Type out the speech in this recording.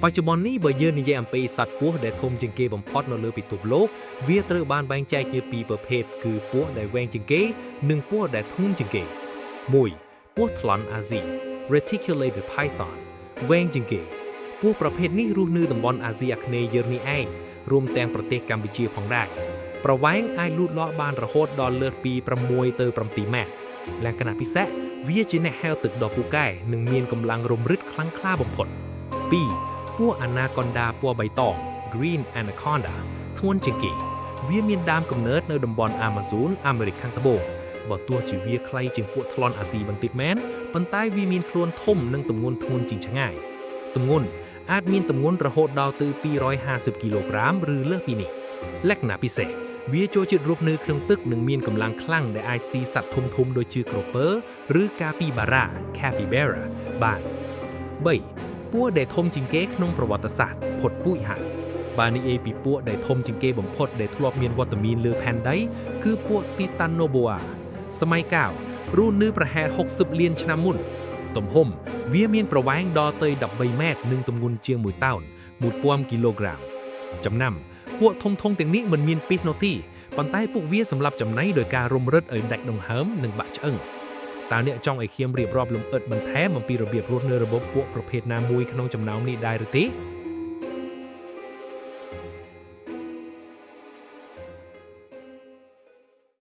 បច្ចុប្បន្ននេះបើយើងនិយាយអំពីសត្វពស់ដែលធំជាងគេបំផុតនៅលើពិភពលោកវាត្រូវបានបែងចែកជាពីរប្រភេទគឺពស់ដែលវែងជាងគេ និងពស់ដែលធ្ងន់ជាងគេ1ពស់ថ្លន់អាស៊ី Reticulated Python វែងជាងគេពស់ប្រភេទនេះរស់នៅតំបន់អាស៊ីអាគ្នេយ៍យើងនេះឯងរួមទាំងប្រទេសកម្ពុជាផងដែរប្រវែងអាចលូតលាស់បានរហូតដល់លើសពី6ទៅ7ម៉ែត្រលក្ខណៈពិសេសវាជាអ្នកហែលទឹកដ៏ពូកែនិងមានកម្លាំងរំរឹតខ្លាំងក្លាបំផុត2ពស់អាណាកុនដាពណ៌បៃតង Green Anaconda ធ្ងន់ជាងគេវាមានដើមកំណើតនៅតំបន់អាម៉ាហ្សូនអាមេរិកខាងត្បូងបើទោះជាវាខ្លីជាងពួកថ្លន់អាស៊ីបន្តិចមែនប៉ុន្តែវាមានខ្លួនធំនិងទម្ងន់ធ្ងន់ជាងឆ្ងាយទម្ងន់អាចមានទម្ងន់រហូតដល់ទៅ250គីឡូក្រាមឬលើសពីនេះលក្ខណៈពិសេសវាចូលចិត្តរស់នៅក្នុងទឹកនិងមានកម្លាំងខ្លាំងដែលអាចស៊ីសត្វធំៗដូចជាក្រពើឬកាពីបារ៉ា Capybara បាន3ពស់ដែលធំជាងគេក្នុងប្រវត្តិសាស្ត្រផុតពូជហើយបើនិយាយពីពស់ដែលធំជាងគេបំផុតដែលធ្លាប់មានវត្តមានលើផែនដីគឺពស់ Titanoboa សម័យកាលរស់នៅប្រហែល60លានឆ្នាំមុនទំហំវាមានប្រវែងដល់ទៅ13ម៉ែត្រនិងទម្ងន់ជាង1តោន1000គីឡូក្រាមចំណាំពួកធំធំទាំងនេះមិនមានពិសនោះទេប៉ុន្តែពួកវាសម្រាប់ចំណីដោយការរុំរឹតឲ្យដាច់ដង្ហើមនិងបាក់ឆ្អឹងតើអ្នកចង់ឲ្យខ្ញុំរៀបរាប់លម្អិតបន្ថែមអំពីរបៀបរស់នៅរបស់ពួកប្រភេទណាមួយក្នុងចំណោមនេះដែរឬទេ?